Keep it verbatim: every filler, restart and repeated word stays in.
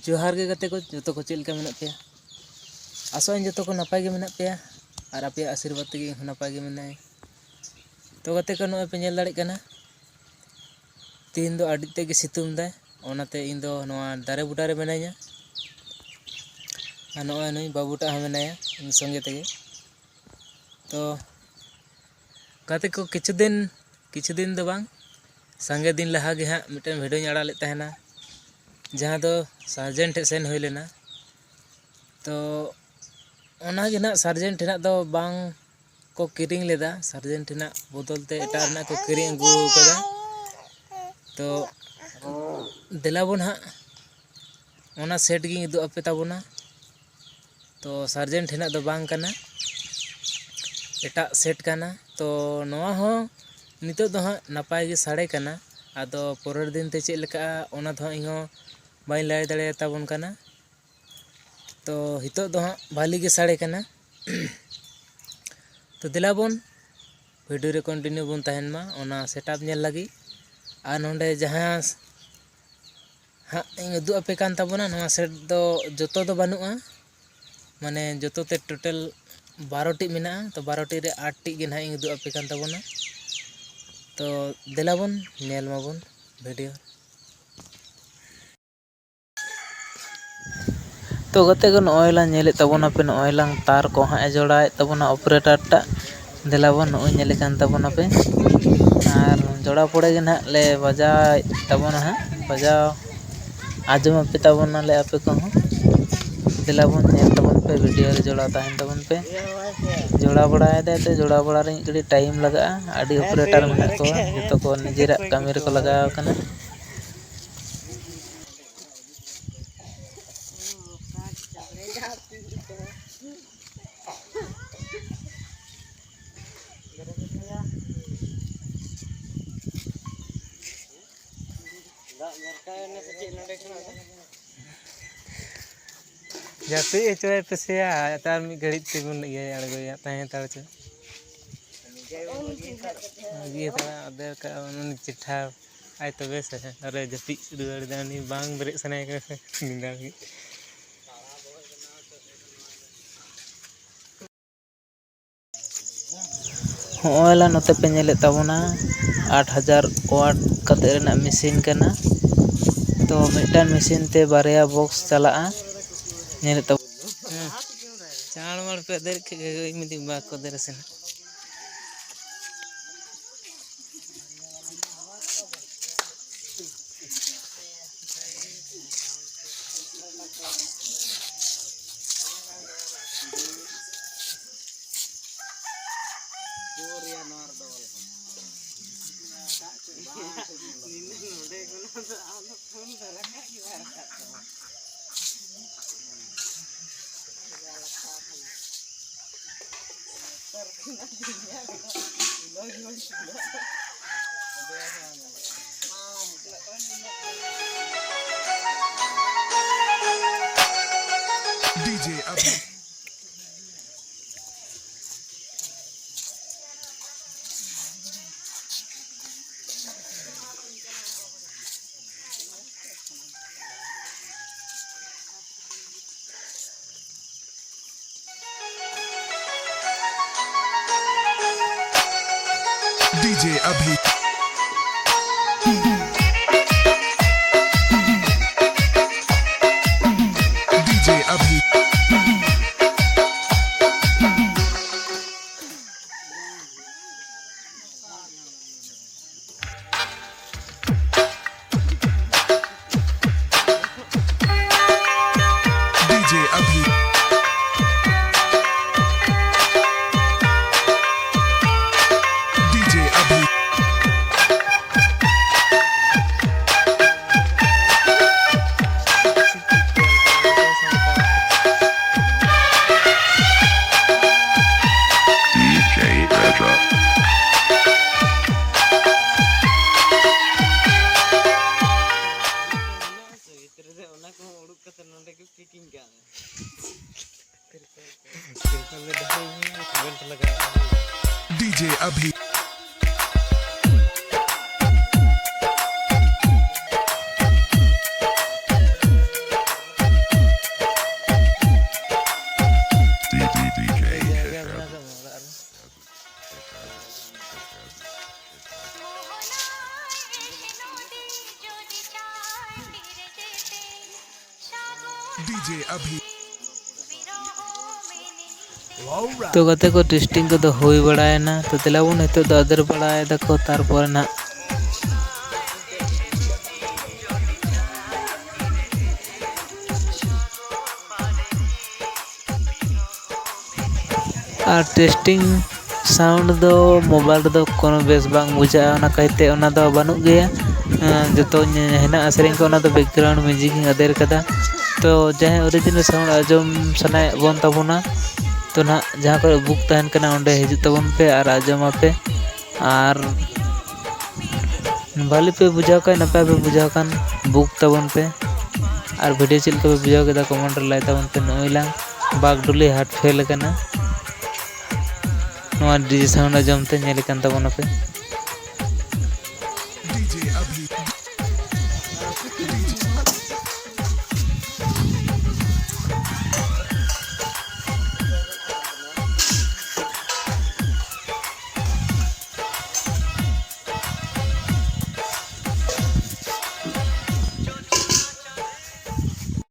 ᱡᱚᱦᱟᱨ ᱜᱮ ᱜᱟᱛᱮ ᱠᱚ, ᱡᱚᱛᱚ ᱠᱚ ᱪᱮᱫ ᱞᱮᱠᱟ ᱢᱮᱱᱟᱜ ᱯᱮᱭᱟ? ᱟᱥᱚᱜ ᱟᱹᱧ ᱡᱚᱛᱚ ᱠᱚ ᱱᱟᱯᱟᱭ ᱜᱮ ᱢᱮᱱᱟᱜ ᱯᱮᱭᱟ ᱟᱨ ᱟᱯᱮᱭᱟᱜ ᱟᱥᱤᱨᱵᱟᱫᱽ ᱛᱮᱜᱮ ᱤᱧ ᱦᱚᱸ ᱱᱟᱯᱟᱭ ᱜᱮ ᱢᱮᱱᱟᱹᱧ᱾ ᱛᱚ ᱜᱟᱛᱮ ᱠᱚ, ᱱᱚᱜᱼᱚᱭ ᱯᱮ ᱧᱮᱞ ᱫᱟᱲᱮᱭᱟᱜ ᱠᱟᱱᱟ, ᱛᱮᱦᱮᱧ ᱫᱚ ᱟᱹᱰᱤ ᱛᱮᱫ ᱜᱮ ᱥᱤᱛᱩᱝ ᱫᱟᱭ, ᱚᱱᱟᱛᱮ ᱤᱧ ᱫᱚ ᱱᱚᱣᱟ ᱫᱟᱨᱮ ᱵᱩᱴᱟᱹ ᱨᱮ ᱢᱤᱱᱟᱹᱧᱟ᱾ ᱟᱨ ᱱᱚᱜᱼᱚᱭ ᱱᱩᱭ ᱵᱟᱹᱵᱩ ᱴᱟᱜ ᱦᱚᱸ ᱢᱮᱱᱟᱭᱟ ᱤᱧ ᱥᱚᱸᱜᱮ ᱛᱮᱜᱮ᱾ ᱛᱚ ᱜᱟᱛᱮ ᱠᱚ, ᱠᱤᱪᱷᱩ ᱫᱤᱱ, ᱠᱤᱪᱷᱩ ᱫᱤᱱ ᱫᱚ ᱵᱟᱝ, ᱥᱟᱸᱜᱮ ᱫᱤᱱ ᱞᱟᱦᱟ ᱜᱮ ᱦᱟᱸᱜ ᱢᱤᱫᱴᱮᱱ ᱵᱷᱤᱰᱤᱭᱳᱧ ᱟᱲᱟᱜ ᱞᱮᱫ ᱛᱟᱦᱮᱱᱟ, ᱡᱟᱦᱟᱸ ᱫᱚ ᱥᱟᱨᱡᱮᱱ ᱴᱷᱮᱱ ᱥᱮᱱ ᱦᱩᱭ ᱞᱮᱱᱟ᱾ ᱛᱚ ᱚᱱᱟ ᱜᱮ ᱱᱟᱜ ᱥᱟᱨᱡᱮᱱ ᱴᱷᱮᱱᱟᱜ ᱫᱚ ᱵᱟᱝ ᱠᱚ ᱠᱤᱨᱤᱧ ᱞᱮᱫᱟ, ᱥᱟᱨᱡᱮᱱ ᱴᱷᱮᱱᱟᱜ ᱵᱚᱫᱚᱞ ᱛᱮ ᱮᱴᱟᱜ ᱨᱮᱱᱟᱜ ᱠᱚ ᱠᱤᱨᱤᱧ ᱟᱹᱜᱩ ᱠᱟᱫᱟ᱾ ᱛᱚ ᱫᱮᱞᱟ ᱵᱚᱱ ᱦᱟᱸᱜ, ᱚᱱᱟ ᱥᱮᱴ ᱜᱤᱧ ᱩᱫᱩᱜ ᱟᱯᱮ ᱛᱟᱵᱚᱱᱟ᱾ ᱛᱚ ᱥᱟᱨᱡᱮᱱ ᱴᱷᱮᱱᱟᱜ ᱫᱚ ᱵᱟᱝ ᱠᱟᱱᱟ, ᱮᱴᱟᱜ ᱥᱮᱴ ᱠᱟᱱᱟ᱾ ᱛᱚ ᱱᱚᱣᱟ ᱦᱚᱸ ᱱᱤᱛᱚᱜ ᱫᱚ ᱦᱟᱸᱜ ᱱᱟᱯᱟᱭ ᱜᱮ ᱥᱟᱰᱮ ᱠᱟᱱᱟ, ᱟᱫᱚ ᱯᱚᱨᱮᱨ ᱫᱤᱱ ᱛᱮ ᱪᱮᱫ ᱞᱮᱠᱟᱜᱼᱟ, ᱚᱱᱟ ᱫᱚ ᱦᱟᱸᱜ ᱤᱧ ᱦᱚᱸ ᱵᱟᱹᱧ ᱞᱟᱹᱭ ᱫᱟᱲᱮᱭᱟᱛᱟᱵᱚᱱ ᱠᱟᱱᱟ᱾ ᱛᱚ ᱱᱤᱛᱚᱜ ᱫᱚ ᱦᱟᱸᱜ ᱵᱷᱟᱹᱞᱤ ᱜᱮ ᱥᱟᱰᱮ ᱠᱟᱱᱟ᱾ ᱛᱚ ᱫᱮᱞᱟ ᱵᱚᱱ ᱵᱷᱤᱰᱤᱭᱳ ᱨᱮ ᱠᱚᱱᱴᱤᱱᱤᱭᱩ ᱵᱚᱱ ᱛᱟᱦᱮᱱ ᱢᱟ ᱚᱱᱟ ᱥᱮᱴᱟᱯ ᱧᱮᱞ ᱞᱟᱹᱜᱤᱫ᱾ ᱟᱨ ᱱᱚᱰᱮ ᱡᱟᱦᱟᱸ ᱦᱟᱸᱜ ᱤᱧ ᱩᱫᱩᱜ ᱟᱯᱮ ᱠᱟᱱ ᱛᱟᱵᱚᱱᱟ, ᱱᱚᱣᱟ ᱥᱮᱴ ᱫᱚ ᱡᱚᱛᱚ ᱫᱚ ᱵᱟᱹᱱᱩᱜᱼᱟ, ᱢᱟᱱᱮ ᱡᱚᱛᱚ ᱛᱮ ᱴᱳᱴᱟᱞ ᱵᱟᱨᱚ ᱴᱤ ᱢᱮᱱᱟᱜᱼᱟ᱾ ᱛᱚ ᱵᱟᱨᱚ ᱴᱤ ᱨᱮ ᱟᱴ ᱴᱤ ᱜᱮ ᱱᱟᱦᱟᱜ ᱤᱧ ᱩᱫᱩᱜ ᱟᱯᱮ ᱠᱟᱱ ᱛᱟᱵᱚᱱᱟ᱾ ᱛᱚ ᱫᱮᱞᱟ ᱵᱚᱱ ᱧᱮᱞ ᱢᱟᱵᱚᱱ ᱵᱷᱤᱰᱤᱭᱳ᱾ ᱛᱚ ᱜᱟᱛᱮ ᱠᱚ, ᱱᱚᱜᱼᱚᱭ ᱞᱟᱝ ᱧᱮᱞᱮᱫ ᱛᱟᱵᱚᱱᱟᱯᱮ, ᱱᱚᱜᱼᱚᱭ ᱞᱟᱝ ᱛᱟᱨ ᱠᱚ ᱦᱟᱸᱜ ᱮ ᱡᱚᱲᱟᱣᱮᱫ ᱛᱟᱵᱚᱱᱟ ᱚᱯᱟᱨᱮᱴᱟᱨ ᱴᱟᱜ᱾ ᱫᱮᱞᱟ ᱵᱚᱱ, ᱱᱚᱜᱼᱚᱭ ᱧᱮᱞᱮ ᱠᱟᱱ ᱛᱟᱵᱚᱱᱟᱯᱮ᱾ ᱟᱨ ᱡᱚᱲᱟᱣ ᱯᱚᱨᱮ ᱜᱮ ᱱᱟᱦᱟᱜ ᱞᱮ ᱵᱟᱡᱟᱣᱮᱫ ᱛᱟᱵᱚᱱᱟ ᱦᱟᱸᱜ, ᱵᱟᱡᱟᱣ ᱟᱸᱡᱚᱢ ᱟᱯᱮ ᱛᱟᱵᱚᱱᱟᱞᱮ ᱟᱯᱮ ᱠᱚᱦᱚᱸ᱾ ᱫᱮᱞᱟ ᱵᱚᱱ ᱧᱮᱞ ᱛᱟᱵᱚᱱ ᱯᱮ, ᱵᱷᱤᱰᱤᱭᱳ ᱨᱮ ᱡᱚᱲᱟᱣ ᱛᱟᱦᱮᱱ ᱛᱟᱵᱚᱱ ᱯᱮ᱾ ᱡᱚᱲᱟᱣ ᱵᱟᱲᱟᱭᱮᱫᱟᱭ ᱛᱚ, ᱡᱚᱲᱟᱣ ᱵᱟᱲᱟ ᱨᱮ ᱠᱟᱹᱴᱤᱡ ᱴᱟᱭᱤᱢ ᱞᱟᱜᱟᱜᱼᱟ᱾ ᱟᱹᱰᱤ ᱚᱯᱟᱨᱮᱴᱟᱨ ᱢᱮᱱᱟᱜ ᱠᱚᱣᱟ, ᱡᱚᱛᱚ ᱠᱚ ᱱᱤᱡᱮᱨᱟᱜ ᱠᱟᱹᱢᱤ ᱨᱮᱠᱚ ᱞᱟᱜᱟᱣ ᱟᱠᱟᱱᱟ᱾ ᱫᱟᱜ ᱡᱷᱟᱨᱠᱟᱣ ᱮᱱᱟ ᱥᱮ ᱪᱮᱫ ᱱᱚᱰᱮ ᱠᱷᱚᱱᱟᱜ ᱫᱚ? ᱡᱟᱹᱯᱤᱫ ᱦᱚᱪᱚᱭ ᱯᱮᱥᱮᱭᱟ, ᱟᱨ ᱢᱤᱫ ᱜᱷᱟᱹᱲᱤᱡ ᱛᱮᱵᱚᱱ ᱤᱭᱟᱹᱭᱟ, ᱟᱬᱜᱚᱭᱟ, ᱛᱟᱦᱮᱸ ᱦᱟᱛᱟᱲ ᱦᱚᱪᱚ᱾ ᱵᱟᱹᱜᱤ ᱦᱟᱛᱟᱲᱟ, ᱚᱫᱮᱨ ᱠᱟᱜᱼᱟ, ᱩᱱᱤ ᱪᱮᱴᱷᱟ᱾ ᱟᱭ ᱛᱚᱵᱮ ᱥᱮ, ᱟᱨᱮ ᱡᱟᱹᱯᱤᱫ ᱨᱩᱣᱟᱹᱲ ᱮᱫᱟ, ᱩᱱᱤ ᱵᱟᱝ ᱵᱮᱨᱮᱫ ᱥᱟᱱᱟᱭᱮ ᱠᱟᱱᱟ ᱥᱮ, ᱧᱤᱫᱟᱹ ᱞᱟᱹᱜᱤᱫ᱾ ᱦᱚᱸᱜᱼᱚᱭ ᱞᱟ ᱱᱚᱛᱮ ᱯᱮ ᱧᱮᱞᱮᱫ ᱛᱟᱵᱚᱱᱟ, ᱟᱴ ᱦᱟᱡᱟᱨ ᱣᱟᱴ ᱠᱟᱛᱮ ᱨᱮᱱᱟᱜ ᱢᱮᱥᱤᱱ ᱠᱟᱱᱟ᱾ ᱛᱚ, ᱢᱤᱫᱴᱟᱝ ᱢᱮᱥᱤᱱ ᱛᱮ ᱵᱟᱨᱭᱟ ᱵᱚᱠᱥ ᱪᱟᱞᱟᱜᱼᱟ᱾ ᱧᱮᱞᱮᱫ ᱛᱟᱵᱚᱱ᱾ ᱦᱮᱸ᱾ ᱪᱟᱬ ᱢᱟᱲ ᱯᱮ ᱫᱮᱨᱮᱫ ᱠᱮᱫ ᱜᱮ, ᱤᱧ ᱢᱤᱫ ᱫᱤᱱ ᱵᱟᱠᱚ ᱫᱮᱨᱮ ᱥᱮᱱᱟ᱾ DJ Abhi. DJ Abhi. DJ Abhi. DJ Abhi. DJ Abhi. DJ Abhi. DJ Abhi. ᱛᱚ ᱜᱟᱛᱮ ᱠᱚ, ᱴᱮᱥᱴᱤᱝ ᱠᱚᱫᱚ ᱦᱩᱭ ᱵᱟᱲᱟᱭᱮᱱᱟ᱾ ᱛᱚ ᱫᱮᱞᱟ ᱵᱚᱱ ᱱᱤᱛᱚᱜ ᱫᱚ ᱟᱫᱮᱨ ᱵᱟᱲᱟᱭ ᱫᱟᱠᱚ, ᱛᱟᱨᱯᱚᱨᱮ ᱱᱟᱜ ᱟᱨ ᱴᱮᱥᱴᱤᱝ ᱥᱟᱣᱩᱱᱰ ᱫᱚ ᱢᱳᱵᱟᱭᱤᱞ ᱨᱮᱫᱚ ᱠᱳᱱᱳ ᱵᱮᱥ ᱵᱟᱝ ᱵᱩᱡᱷᱟᱹᱜᱼᱟ, ᱚᱱᱟ ᱠᱟᱭᱛᱮ ᱚᱱᱟ ᱫᱚ ᱵᱟᱹᱱᱩᱜ ᱜᱮᱭᱟ᱾ ᱮᱸ, ᱡᱚᱛᱚ ᱧᱮ-, ᱦᱮᱱᱟᱜᱼᱟ ᱥᱮᱨᱮᱧ ᱠᱚ, ᱚᱱᱟ ᱫᱚ ᱵᱮᱠᱜᱨᱟᱣᱩᱱᱰ ᱢᱤᱭᱩᱡᱤᱠ ᱤᱧ ᱟᱫᱮᱨ ᱠᱟᱫᱟ᱾ ᱛᱚ ᱡᱟᱦᱟᱸᱭ ᱚᱨᱤᱡᱤᱱᱟᱞ ᱥᱟᱣᱩᱱᱰ ᱟᱸᱡᱚᱢ ᱥᱟᱱᱟᱭᱮᱫ ᱵᱚᱱ ᱛᱟᱵᱚᱱᱟ, ᱛᱚ ᱱᱟᱦᱟᱜ ᱡᱟᱦᱟᱸ ᱠᱚᱨᱮ ᱵᱩᱠ ᱛᱟᱦᱮᱱ ᱠᱟᱱᱟ, ᱚᱸᱰᱮ ᱦᱤᱡᱩᱜ ᱛᱟᱵᱚᱱ ᱯᱮ ᱟᱨ ᱟᱸᱡᱚᱢ ᱟᱯᱮ᱾ ᱟᱨ ᱵᱷᱟᱞᱮ ᱯᱮ ᱵᱩᱡᱷᱟᱹᱣ ᱠᱷᱟᱱ, ᱱᱟᱯᱟᱭ ᱯᱮ ᱵᱩᱡᱷᱟᱹᱣ ᱠᱷᱟᱱ, ᱵᱩᱠ ᱛᱟᱵᱚᱱ ᱯᱮ᱾ ᱟᱨ ᱵᱷᱤᱰᱤᱭᱳ ᱪᱮᱫ ᱞᱮᱠᱟ ᱯᱮ ᱵᱩᱡᱷᱟᱹᱣ ᱠᱮᱫᱟ, ᱠᱚᱢᱮᱱᱴ ᱨᱮ ᱞᱟᱹᱭ ᱛᱟᱵᱚᱱ ᱯᱮ᱾ ᱱᱚᱜᱼᱚᱭ ᱞᱟᱝ ᱵᱟᱜᱽᱰᱩᱞᱤ ᱦᱟᱴ ᱯᱷᱮᱞ ᱟᱠᱟᱱᱟ᱾ ᱱᱚᱣᱟ ᱰᱤᱡᱮ ᱥᱟᱣᱩᱱᱰ ᱟᱸᱡᱚᱢ ᱛᱮ ᱧᱮᱞ ᱠᱟᱱ ᱛᱟᱵᱚᱱᱟᱯᱮ᱾ ᱰᱤᱡᱮ ᱟᱵᱷᱤ᱾